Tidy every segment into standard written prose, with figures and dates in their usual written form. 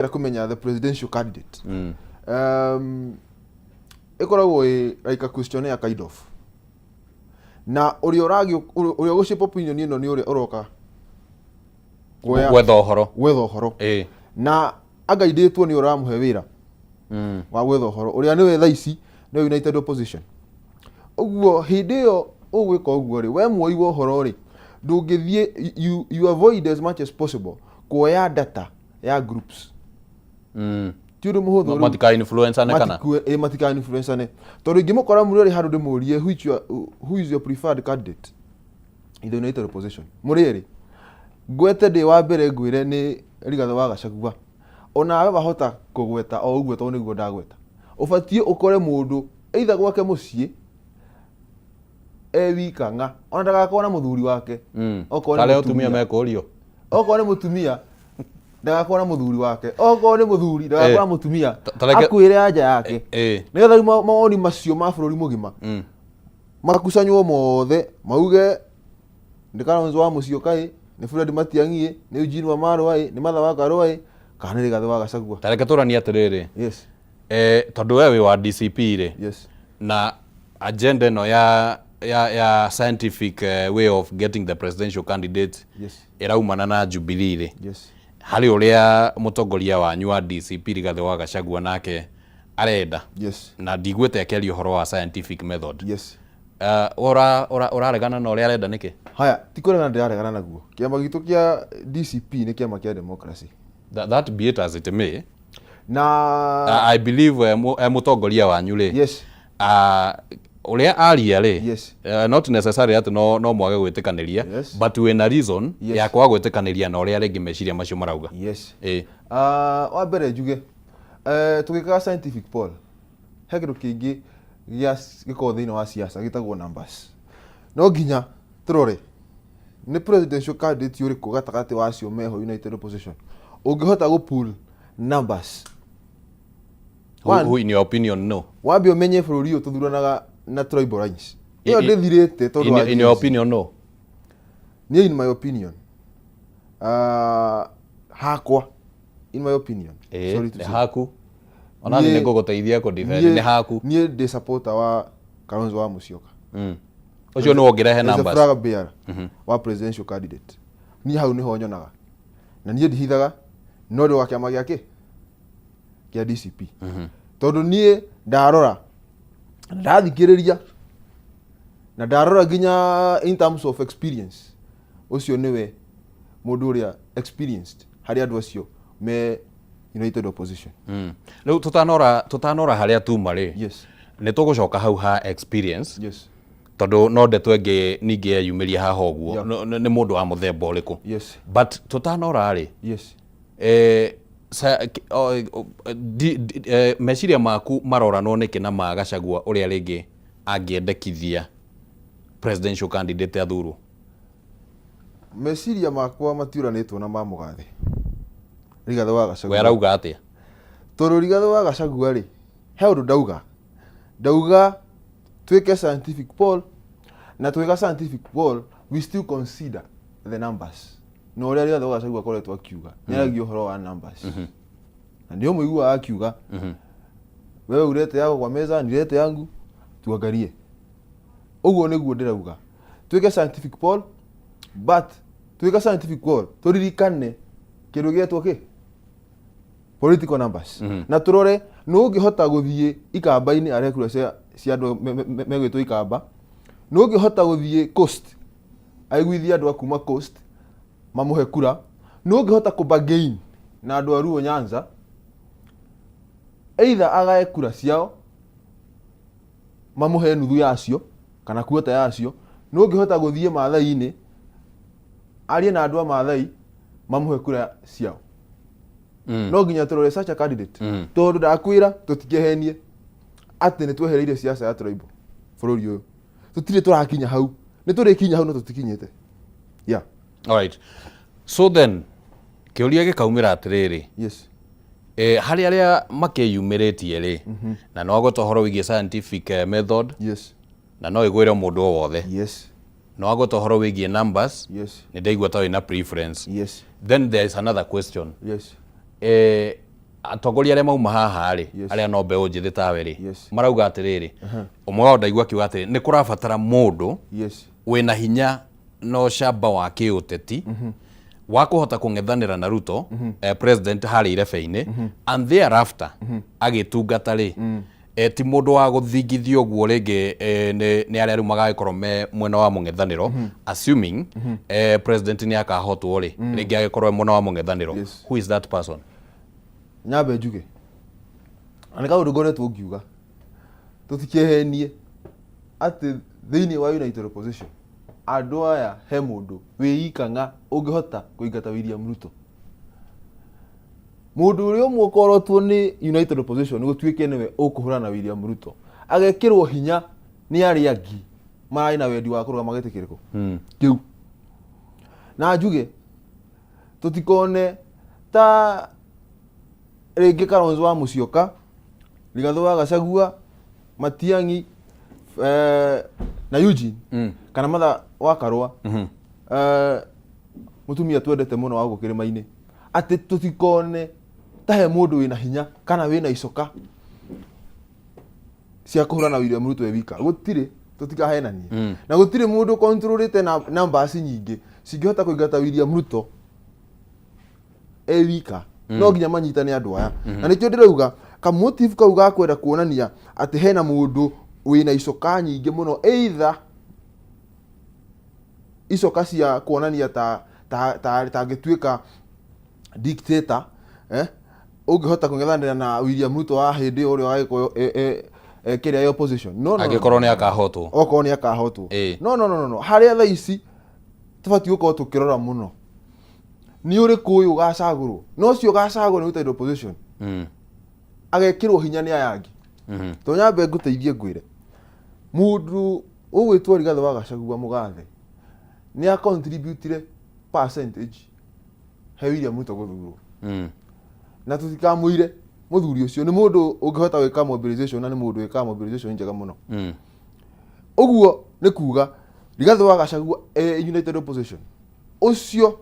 Kũmenya the presidential candidate, ĩkoragwo ĩ like a questionnaire kind of, na ũrĩa ũragĩ ũrĩa ũgũ opinion ĩno nĩ ũrĩa ũroka gwetha ũhoro. Gwetha ũhoro. Na angaidĩtwo nĩ ũramũhe wĩra wa gwetha ũhoro, ũrĩa nĩwe thaa ici nĩwe United Opposition. Ũguo hĩndĩ ĩyo ũgwĩka ũguo rĩ, we muoi wa ũhoro rĩ, ndũngĩthiĩ, you avoid as much as possible kuoya data ya groups. Ti ũndũ mũhũthũ rĩu. Matika influence kana? Matika influence, tondũ ingĩmũkora mũrĩ arĩ handũ ndĩmũrie who is your preferred candidate in the United Opposition, mũrĩ erĩ, ngwete ndĩ wa mbere, ngwĩre nĩ Rigathĩ wa Gachagua, onawe wahota kũgweta o ũguo tondũ nĩguo ndagweta. Ũbatiĩ ũkore mũndũ either gwake mũciĩ e wika ng'a, ona ndagakorwo na mũthuri wake. Okorwo nĩ Karĩa atumia mũtumia. Mekũrio. Okorwo nĩ mũtumia, ndagakorwo na mũthuri wake. Okorwo nĩ mũthuri, ndagakorwo na mũtumia. Akwĩre anja yake, nĩgetha rĩu mawoni macio ma bũrũri mũgima makusanywo mothe, mauge nĩ Kalonzo wa Musyoka ĩ, nĩ Fred Matiang'i ĩ, nĩ Eugene Wamalwa ĩ, nĩ Martha wa Karua ĩ, kana nĩ Rigathĩ wa Gachagua. Tareke tũranie atĩrĩrĩ. Yes. Tondũ we wĩ wa DCP rĩ, Yes. na agenda ĩno ya scientific way of getting the presidential candidate ĩraumana na Jubilee rĩ, harĩ ũrĩa mũtongoria wanyu wa DCP Rigathĩ wa Gachagua nake arenda, na ndiguĩte akĩaria ũhoro wa scientific method. Ũraregana na ũrĩa arenda nĩkĩ? Haya, ti kũregana ndĩraregana naguo. Kĩama gitũ kĩa DCP nĩ kĩama kĩa democracy. That be it as it may, na I believe mũtongoria wanyu rĩ, ũrĩa aria rĩ, not necessarily atĩ no mwage gwĩtĩkanĩria, but wĩna reason ya kwaga gwĩtĩkanĩria na ũrĩa rĩngĩ meciria macio marauga. Wa mbere njuge, tũgĩkaga scientific poll, he kĩndũ kĩngĩ gĩa gĩkoragwo thĩinĩ wa siasa gĩtagwo numbers. No nginya tũrore nĩ presidential candidate ũrĩkũ gatagatĩ wa acio meho United Opposition ũngĩhota gũ pull numbers. Who in your opinion, no? Wambe ũmenye bũrũri ũyũ tũthuranaga na tribal lines. Ĩyo ndĩthirĩte tondũ wa In your Gen Z. opinion, no? Niĩ, in my opinion, hakwa, in my opinion, sorry to nĩ say. Haku ona nĩ ngũgũteithia kũ-defend. Nĩ haku. Niĩ ndĩ supporter wa Kalonzo wa Musyoka. Ũcio nĩ wongerehe As a numbers. flag bearer wa presidential candidate, niĩ hau nĩho nyonaga, na niĩ ndihithaga no ndĩ wa kĩama gĩake kĩa DCP, tondũ niĩ ndarora na ndathikĩrĩria na ndarora nginya in terms of experience, ũcio nĩwe mũndũ ũrĩa experienced harĩ andũ acio me United Opposition. Rĩu tũtanora harĩa tuma rĩ, nĩ tũgũcoka hau ha experience, tondũ no ndeto ĩngĩ ningĩ yeyumĩria haha ũguo. Nĩ mũndũ wa mũthemba ũrĩkũ? But tũtanora rĩ, meciria maku maroranwo nĩkĩ na ma Gachagua, ũrĩa rĩngĩ angĩendekithia presidential candidate athurwo? Meciria makwa matiũranĩtwo na ma mũgathe Rigathĩ wa We Gachagua. Arauga atĩa? Tondũ Rigathĩ wa Gachagua rĩ, he ũndũ ndauga twĩke scientific poll, na twĩka scientific poll we still consider the numbers, na ũrĩa Rigathĩ wa Gachagua akoretwo akiuga, nĩ aragia ũhoro wa numbers, na ndio mũiguaga akiuga, "Wewe ulete yako kwa meza, nilete yangu, tuangalie." Ũguo nĩguo ndĩrauga twĩke scientific poll, but twĩka scientific poll tũririkane kĩndũ gĩetwo kĩ political numbers, na tũrore nũ ũngĩhota gũthiĩ ikamba-inĩ arehe kura cia andũ megwĩtwo ikamba, nũ ũngĩhota gũthiĩ coast aiguithie andũ a kuma coast mamũhe kura, nũ ũngĩhota kũ bargain na andũ a Luo Nyanza, either agae kura ciao mamũhe nuthu yacio kana kuota yacio, nũ ũngĩhota gũthiĩ Maathai-inĩ arie na andũ a Maathai mamũhe kura ciao. No nginya tũrore such a candidate, tondũ ndakwĩra tũtikehenie atĩ nĩ twehereire siasa ya tribal bũrũri ũyũ. Tũtirĩ tũrakinya hau, nĩ tũrĩkinya hau, no tũtikinyĩte, yeah. Alright. So then kĩũria gĩkaumĩra atĩrĩrĩ, harĩ arĩa makĩyumĩrĩtie rĩ, na no agweta ũhoro wĩgiĩ scientific method, na no ĩgwĩre mũndũ o wothe, no agweta ũhoro wĩgiĩ numbers, nĩ ndaigua ta wĩna preference. Then there is another question. Atongoria arĩa mauma haha rĩ, arĩa no mbeũ njĩthĩ tawe rĩ, marauga atĩrĩrĩ, ũmwe wao ndaigua akiuga atĩrĩ, nĩ kũrabatara mũndũ wĩna hinya na ũcamba wa kĩũteti wa kũhota kũng'ethanĩra na Ruto, president harĩa irebe-inĩ, and thereafter agĩtungata rĩ, ti mũndũ wa gũthingithio ũguo rĩngĩ nĩ arĩa rĩu magagĩkorwo me mwena wa mũng'ethanĩro, assuming president nĩ akahotwo rĩ, rĩngĩ agĩkorwo e mwena wa mũng'ethanĩro. Who is that person? Nyambe njuge na nĩ kaũndũ ngoretwo ngiuga, tũtikehenie atĩ thĩinĩ wa United Opposition andũ aya he mũndũ wĩikang'a ũngĩhota kũingata William Ruto. Mũndũ ũrĩa ũmwe ũkorotwo nĩ United Opposition gũtuĩke nĩwe ũkũhũrana na William Ruto, agekĩrwo hinya nĩ arĩa angĩ mararĩ na wendi wa kũrũgama gĩtĩ kĩrĩkũ kĩu. Na njuge tũtikone ta rĩngĩ Kalonzo wa Musyoka, Rigathĩ wa Gachagua, Matiang'i na Eugene kana Martha wa Karũa, mũtumia twendete mũno wa gũkũ kĩrĩma-inĩ, atĩ tũtikone ta he mũndũ wĩna hinya kana wĩna icoka cia kũhũrana William Ruto e wika. Gũtirĩ, tũtikahenanie. Na gũtirĩ mũndũ controlĩte na numbers nyingĩ cingĩhota kũingata William Ruto e wika. No nginya manyitane andũ aya. Na nĩkĩo ndĩrauga kamotive kau ga kwenda kuonania atĩ hena mũndũ wĩna icoka nyingĩ mũno, either icoka cia kuonania ta ta ta tangĩtuĩka dictator, ũngĩhota kũng'ethanĩra na William Ruto wa hĩndĩ ĩyo ũrĩa wagĩkorwo kĩrĩa opposition. No, no, no. Angĩkorwo nĩ akahotwo. Okorwo nĩ akahotwo. No, no, no, no, no. Harĩa thaa ici tũbatiĩ gũkorwo tũkĩrora mũno nĩ ũrĩkũ ũyũ ũgacagũrwo, na ũcio ũgacagũrwo nĩ United Opposition agekĩrwo hinya nĩ aya angĩ. To nyambe ngũteithie ngwĩre, mũndũ ũgwĩtwo Rigathĩ wa Gachagua mũgathe nĩ a contributire percentage he William Ruto gũthurwo. Na tũtikamũire mũthuri ũcio nĩ mũndũ ũngĩhota gwĩka mobilization, na nĩ mũndũ wĩkaga mobilization njega mũno. Ũguo nĩ kuga Rigathĩ wa Gachagua United Opposition ũcio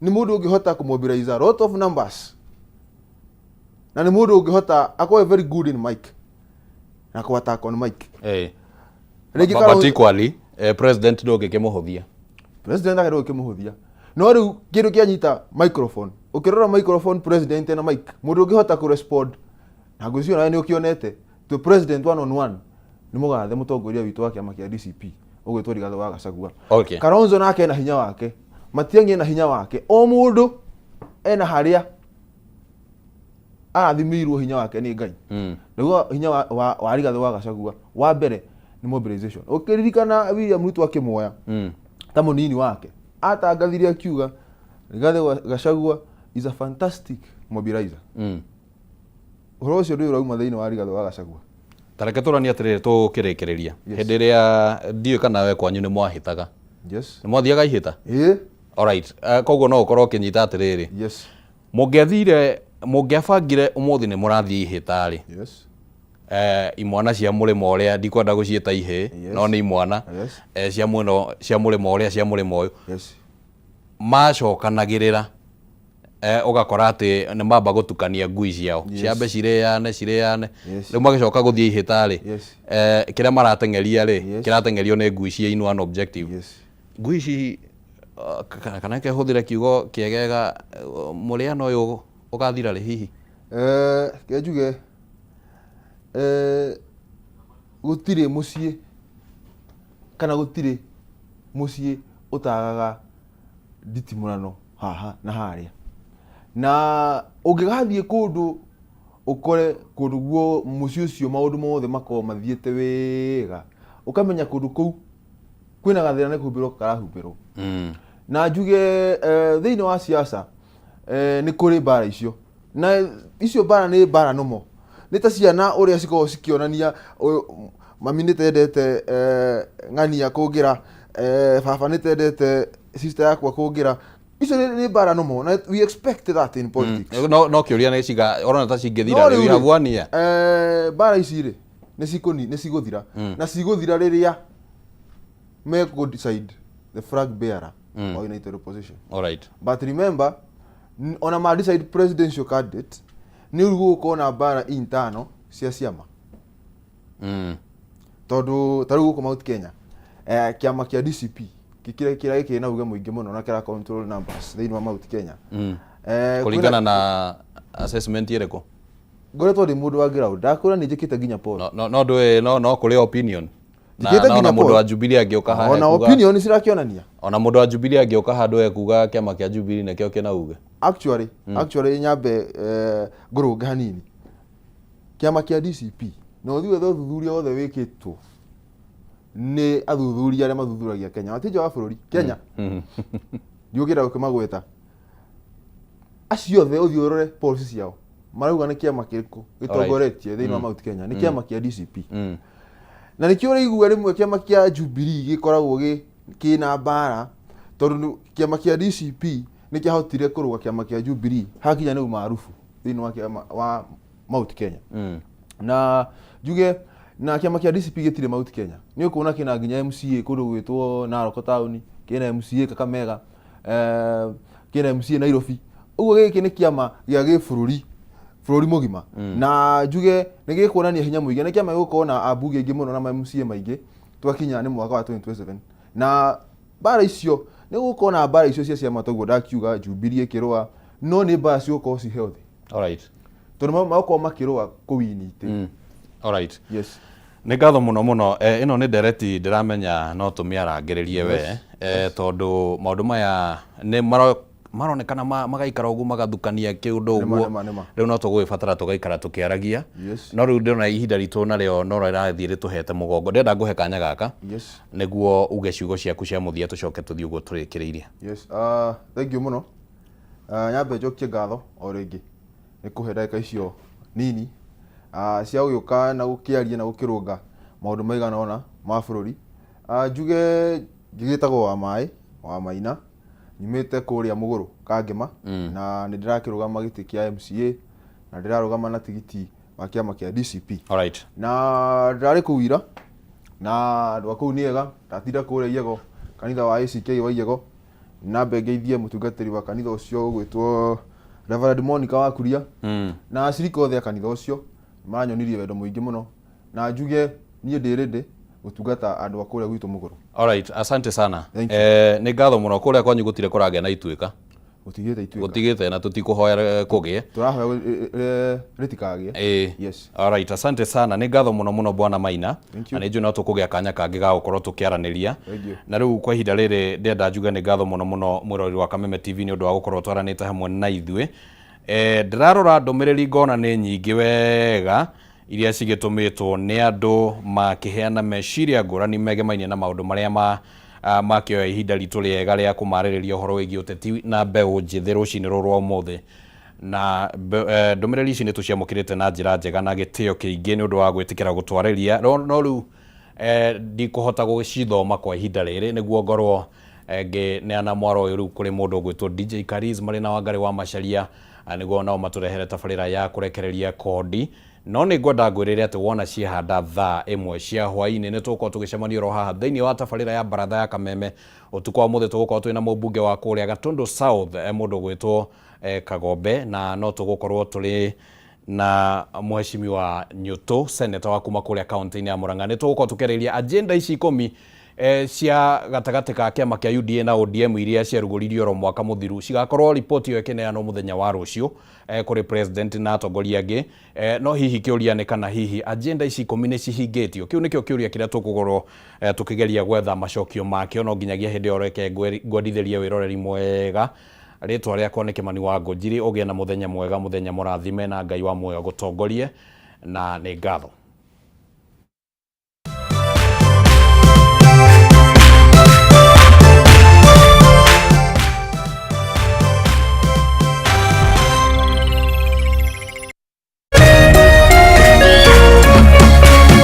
nĩ mũndũ ũngĩhota kũmobilize a lot of numbers, na nĩ mũndũ ũngĩhota akorwo very good in mic na kũ attack on mic. Rĩngĩ But equally, president ndũngĩkĩmũhũthia. President ake ndũngĩkĩmũhũthia, no rĩu kĩndũ kĩanyita microphone, ũkĩrora microphone, president na mic, mũndũ ũngĩhota kũrespond na ngwĩciria nawe nĩ ũkĩonete to president one on one nĩ mũgathe mũtongoria witũ wa kĩama kĩa DCP ũgwĩtwo Rigathĩ wa Gachagua. Kalonzo nake ena hinya wake, Matiang'i ena hinya wake, o mũndũ ena harĩa arathimĩirwo hinya wake nĩ Ngai. Nĩguo hinya wa Rigathĩ wa Gachagua wa mbere nĩ mobilization. Ũkĩririkana William Ruto akĩmuoya ta mũnini wake, atangathire akiuga Rigathĩ wa Gachagua is a fantastic mobilizer. Ũhoro ũcio ndũĩ ũrauma thĩinĩ wa Rigathĩ wa Gachagua. Ta reke tũranie atĩrĩrĩ tũkĩrĩkĩrĩria. Hĩndĩ ĩrĩa ndiũĩ kana we kwanyu nĩ mwahĩtaga. Nĩ mwathiaga ihĩta? Ĩĩ. Alright. Koguo no ũkorwo ũkĩnyita atĩrĩrĩ. Mũngĩathire, mũngĩabangire ũmũthĩ nĩ mũrathiĩ ihĩta rĩ. Imwana cia mũrĩmo ũrĩa ndikwenda gũciĩta ihĩĩ, no nĩ imwana. Cia mwena, cia mũrĩmo ũrĩa, cia mũrĩmo ũyũ. Macokanagĩrĩra, ũgakora atĩ nĩ mamba gũtukania ngui ciao. Ciambe cirĩane, cirĩane. Rĩu magĩcoka gũthiĩ ihĩta rĩ, kĩrĩa marateng'eria rĩ, kĩrateng'erio nĩ ngui cia in one objective. Ngui ici, kana reke hũthĩre kiugo kĩegega, mũrĩano ũyũ ũgathira rĩ hihi? Reke njuge, gũtirĩ mũciĩ kana gũtirĩ mũciĩ ũtagaga nditimũrano haha na harĩa. Na ũngĩgathiĩ kũndũ ũkore kũndũ guo mũciĩ ũcio maũndũ mothe makoragwo mathiĩte wega, ũkamenya kũndũ kũu kwĩna gathĩna nĩ kũhumbĩrwo karahumbĩrwo. Na njuge thĩinĩ wa siasa nĩ kũrĩ mbara icio, na icio mbara nĩ mbara nũmo, nĩ ta ciana ũrĩa cikoragwo cikĩonania mami nĩ tendete ng'ania kũngĩra, baba nĩ tendete sister yakwa kũngĩra. Icio nĩ mbara nũmo, na we expect that in politics. No, no kĩũria nĩ ciga ũrona ta cingĩthira No rĩ, rĩu we have rĩ, one year. Mbara ici rĩ, nĩ cigũthira. Na cigũthira rĩrĩa mekũ decide the flag bearer wa United Opposition. All right. But remember, ona ma decide presidential candidate, Nĩ ũru gũgũkorwo na mbara intano cia ciama. Tondũ ta rĩu gũkũ Mount Kenya, kĩama kĩa DCP kĩrĩa kĩrĩa gĩkĩrĩ na uge mũingĩ mũno na kĩra control numbers thĩinĩ wa Mount Kenya. Kũringana na assessment ĩrĩkũ? Ngoretwo ndĩ mũndũ wa ground, ndakwĩra nĩ njĩkĩte nginya poll. No no no ndũĩ no no kũrĩ opinion. Na Njĩkĩte na ona nginya mũndũ poll. wa Jubilee angĩũka haha Ona ekuga opinion cirakĩonania. Ona mũndũ wa Jubilee angĩũka handũ ekuga kĩama kĩa Jubilee nĩkĩo kĩna uge. Actually nyambe ngũrũnge hanini. Kĩama kĩa DCP na ũthiĩ wethe ũthuthuria wothe wĩkĩtwo nĩ athuthuria arĩa mathuthuragia Kenya, mati nja wa bũrũri Kenya, ndiũkĩenda gũkĩmagweta acio othe. Ũthiĩ ũrore policy ciao, marauga nĩ kĩama kĩrĩkũ gĩtongoretie thĩinĩ wa Mount Kenya? Nĩ kĩama kĩa DCP. Na nĩkĩo ũraigua rĩmwe kĩama kĩa Jubilee gĩkoragwo kĩna mbara, tondũ kĩama kĩa DCP nĩ kĩahotire kũrũga kĩama kĩa Jubilee hakinya nĩ umaarufu thĩinĩ wa kĩama wa Mount Kenya. Na njuge na kĩama kĩa DCP gĩtirĩ Mount Kenya. Nĩ ũkuona kĩna nginya MCA kũndũ gwĩtwo Narok town, kĩna MCA Kakamega, kĩna MCA Nairobi. Ũguo gĩkĩ nĩ kĩama gĩa gĩbũrũri, bũrũri mũgima. Na njuge nĩ gĩkuonania hinya mũingĩ, nĩ kĩama gĩgũkorwo na ambunge aingĩ mũno na ma MCA maingĩ twakinya nĩ mwaka wa 2027. Na mbara icio nĩ gũkorwo na mbara icio cia ciama, toguo ndakiuga Jubilee ĩkĩrũa, no nĩ mbara cigũkorwo ci healthy, tondũ magũkorwo makĩrũa kũwini itĩ. Alright. Yes. Nĩ ngatho mũno mũno. Ĩno nĩ ndereti ndĩramenya no tũmĩarangĩrĩrie we, tondũ maũndũ maya nĩ maronekana magaikara ũguo magathukania kĩũndũ Nĩma, ũguo. nĩma, nĩma. Rĩu no tũgũgĩbatara tũgaikara tũkĩaragia. No rĩu ndĩrona ihinda ritũ narĩo no rĩrathiĩ rĩtũhete mũgongo. Ndĩrenda ngũhe kanya gaka nĩguo uge ciugo ciaku cia mũthia, tũcoke tũthiĩ ũguo tũrĩkĩrĩirie. Yes, thank you mũno. Nyambe njokie ngatho o rĩngĩ nĩ kũhe ndagĩka icio nini cia gũgĩũka na gũkĩaria na gũkĩrũnga maũndũ maigana ũna ma bũrũri. Njuge ngĩgĩtagwo wa maĩ wa Maina, nyumĩte kũrĩa Mũgũrũ Kangema, na nĩ ndĩrakĩrũgama gĩtĩ kĩa MCA na ndĩrarũgama na tigiti wa kĩama kĩa DCP. Na ndĩrarĩ kũu ira na andũ a kũu nĩ ega. Ndatinda kũrĩa Iyego, kanitha wa ACK wa Iyego. Nambe ngeithie mũtungatĩri wa kanitha ũcio ũgwĩtwo Reverend Monica Wakuria na acirika othe a kanitha ũcio. Maranyonirie wendo mũingĩ mũno, na njuge niĩ ndĩ ready gũtungata andũ a kũrĩa gwitũ Mũgũrũ. Alright, asante sana. Thank you. Nĩ ngatho mũno. Kũrĩa kwanyu gũtirĩ kũragĩa na ituĩka? Gũtigĩte ituĩka. Gũtigĩte, na tũtikũhoya kũgĩe. Tũrahoya rĩtikagĩe. Ĩĩ. Yes. Alright, asante sana. Nĩ ngatho mũno mũno, bwana Maina. Thank you. Na nĩ njũĩ no tũkũgĩa kanya kangĩ ga gũkorwo tũkĩaranĩria. Thank you. Na rĩu kwa ihinda rĩrĩ ndĩrenda njuge nĩ ngatho mũno mũno mwĩroreri wa Kameme TV nĩ ũndũ wa gũkorwo twaranĩte hamwe na ithuĩ. Ndĩrarora ndũmĩrĩri ngona nĩ nyingĩ wega iria cigĩtũmĩtwo nĩ andũ makĩheana meciria ngũrani megemainie na maũndũ marĩa ma makĩoya ihinda ritũ rĩega rĩa kũmarĩrĩria ũhoro wĩgiĩ ũteti na mbeũ njĩthĩ rũcinĩ rũrũ rwa ũmũthĩ. Na ndũmĩrĩri ici nĩ tũciamũkĩrĩte na njĩra njega na gĩtĩo kĩingĩ nĩ ũndũ wa gwĩtĩkĩra gũtwarĩria. No rĩu ndikũhota gũcithoma kwa ihinda rĩrĩ nĩguo ngorwo ngĩneana mwaro ũyũ rĩu kũrĩ mũndũ ũgwĩtwo DJ Kariz marĩ na Wangarĩ wa Macharia, nĩguo nao matũrehere tabarĩra ya kũrekereria kondi. No nĩ ngwenda ngwĩrĩre atĩ wona ciehanda thaa 1 cia hwaĩ-inĩ nĩ tũgũkorwo tũgĩcemania oro haha thĩinĩ wa tabarĩra ya Baratha ya Kameme. Ũtukũ wa ũmũthĩ tũgũkorwo twĩna mũmbunge wa kũrĩa Gatundu South, mũndũ ũgwĩtwo Kagombe, na no tũgũkorwo tũrĩ na mheshimiwa Nyutu, senator wa kuma kũrĩa kaunti-inĩ ya Murang'a. Nĩ tũgũkorwo tũkĩarĩrĩria agenda ici 10 cia gatagatĩ ka kĩama kĩa UDA na ODM iria ciarugũririo oro mwaka mũthiru. Cigakorwo riboti ĩyo ĩkĩneanwo mũthenya wa rũciũ kũrĩ president na atongoria angĩ. No hihi kĩũria nĩ kana hihi agenda ici 10 nĩ cihingĩtio? Kĩu nĩkĩo kĩũria kĩrĩa tũkũgorwo tũkĩgeria gwetha macokio makĩo. No nginyagia hĩndĩ ĩyo reke ngwendithĩrie wĩroreri mwega. Rĩtwa rĩakwa nĩ Kĩmani wa Ngũnjiri. Ũgĩe na mũthenya mwega, mũthenya mũrathime, na Ngai wa muoyo gũtongorie, na nĩ ngatho.